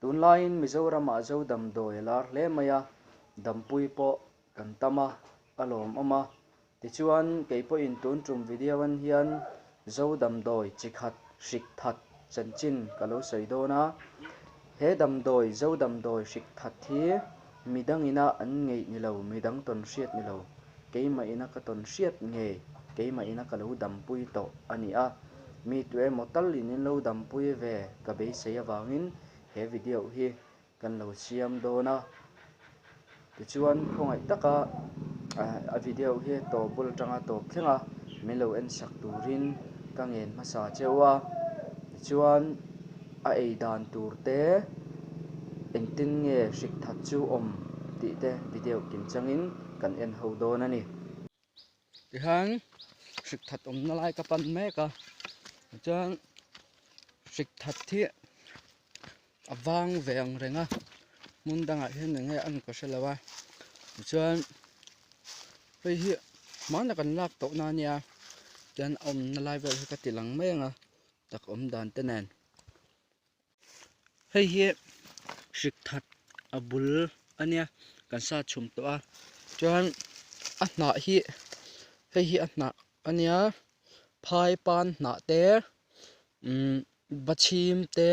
Tunlaiin Mizoramah Zo damdawi a lar hle mai a, dampui pawh kan tam a, a lawmawm a. Tichuan, kei pawhin tun tum video an hian Zo damdawi chi khat hrik that chanchin ka lo sawi dawn a. He damdawi, Zo damdawi hrik that hi midangina an ngeih ni lo, midang tawn hriat ni lo, keimah ina ka tawn hriat ngei, keimah ina ka lo dampui tawh a ni a. Mi tu emaw talin in lo dampui ve ka beisei avangin he video hi kan lo siam dawn a. Tichuan khawngaih taka a video hi tawp bul atanga tawp thleng a min lo en sak turin ka ngen hmasa cheu a. Tichuan a ei dan tur te engtin nge hrik that chu awm tih te video kim changin kan en ho dawn a ni. Tihian hrik that awmna lai ka pan mek a tichuan hrik that hi a vang ve ang reng a hmun dangah hian eng nge a an ka hre lo a tichuan hei hi hmanah kan lak tawh na ania tian a awmna lai vel hi ka ti lang mai ang a tak awm dan te nen. Hei hi hrik that a bul a nia kan sa chhum tawh a chuan a hnah hi hei hi a hnah a nia phai pan hnah te umm bachhim te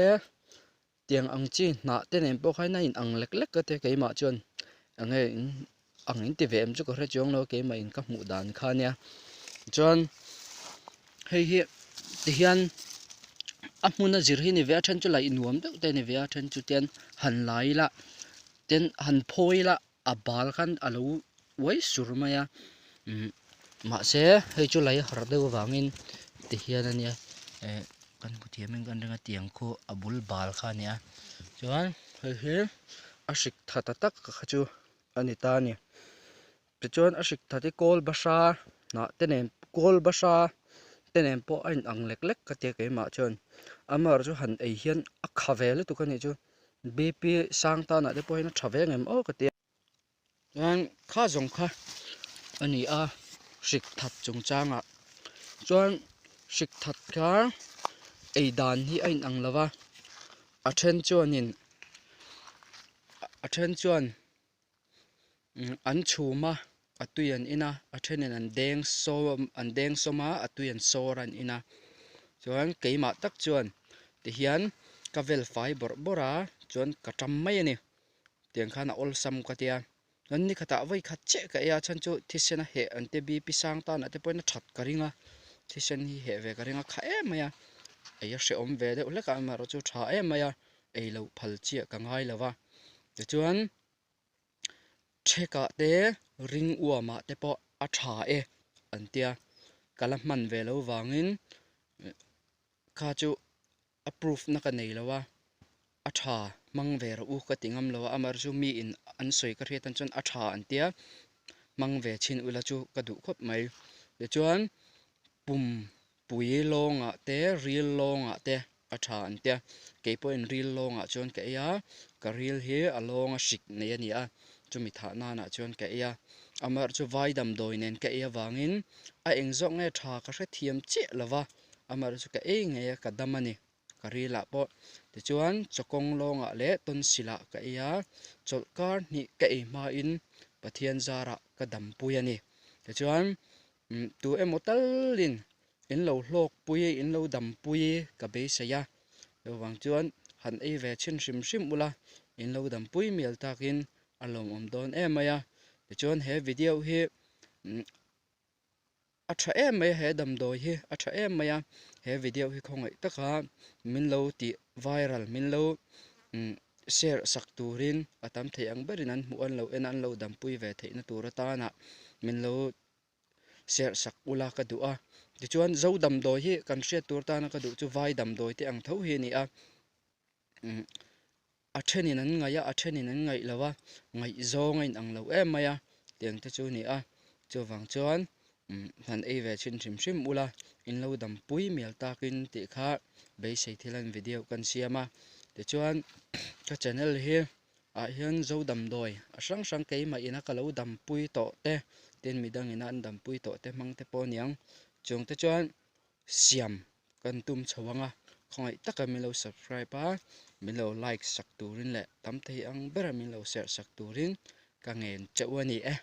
tiang ang chi hnah te nen pawh khan a in ang lek lek ka tia keimah chuan eng nge in ang in ti ve em chu ka hre chuang lo a keimah in ka hmuh dan kha ania chuan hei hi tihian a hmun a zir hi ni ve a then chu laih nuam deuh te a ni ve a then chu tian han lai ila tin han phawi ila a bal khan a lo uai sur mai a umm mahse hei chu lei har deuh avangin tihian a nia eh kan hmu thiam in kan ring a tiang khu a bul bal kha a nia chuan hei hi a hrik tha ta tak kha chu a ni ta a ni tichuan a hrik that hi kawl bahra hnah te nen kawl bahra te nen pawh a in ang lek lek ka tia keimah chuan amaherawhchu chu han ei hian a kha ve lutuk a nih chu B P sang tanah te pawh hian a tha ve ngem aw ka tia chuan kha zawng kha a ni a hrik that chungchangah chuan hrik that kha ei dan hi a in ang lo va a then chuanin a then chuan an chhum a a tui an in a a thenin an deng sawm an deng sawm a a tui an sawr an in a chuan keimah tak chuan tihian ka vel fai bawrh bawrh a chuan ka tam mai a ni tiang khan a awlsam ka tia chuan ni khatah vawi khat chiah ka ei a chhan chu thisen a heh an te B P sang tan ah te pawhin a that ka ring a thisen hi heh ve ka ring a kha em mai a ei a hrehawm ve deuh hlek a amaherawhchu chu tha em mai a ei loh phal chiah ka ngai lo va tichuan thekah te ring uamah te pawh a tha e an tia ka la hman ve lo vangin kha chu a proof na ka nei lo a a tha hmang ve rawh u ka ti ngam lo a amaherawhchu chu miin an sawi ka hriat ang chuan a tha an tia hmang ve chhin ula chu ka duh khawp mai tichuan pum pui lawngah te ril lawngah te a tha an tia kei pawhin ril lawngah chuan ka ei a ka ril hi a lawnga hrik nei a ni a chumi thah nanah chuan ka ei a amaherawhchu vai damdawi nen ka ei avangin a eng zawk nge tha ka hrethiam chiah lo va amaherawhchu ka ei ngei a ka dam a ni ka ril ah pawh tichuan chawkawng lawngah leh tonsil ah ka ei a chawlh kar hnih ka ei hmain Pathian zarah ka dampui a ni tichuan tu emaw talin in lo hlawk pui in lo dam pui ka beisei a chuvang chuan han ei ve chhin hrim hrim ula in lo dam pui mial takin a lawmawm dawn em mai a tichuan he video hi a tha em mai a he damdawi hi a tha em mai a he video hi khawngaih taka min lo tih viral min lo share sak turin a tam thei ang berin an hmuh an lo en a an lo dampui ve theihna tur atana min lo serh sak ula ka duh a tichuan zo damdawi hi kan hriat tur tana ka duh chu vai damdawi te ang tho hi a ni a a thenin an ngaih a a thenin an ngaih lo a ngaihzawng a inang lo em mai a tiang te chu a ni a chuvang chuan han ei ve chhin hrim hrim ula in lo dampui mial takin tih kha beisei thil an video kan siam a tichuan ka channel hi ah hian zo damdawi a hrang hrang keimah ina ka lo dampui tawh te tin midang ina an dampui tawh te hmang te pawh a niang chung te chuan siam kan tum chho ang a. Khawngaih taka min lo subscribe a, min lo like sak turin leh tam thei ang bera min lo share sak turin ka ngen che u a ni e.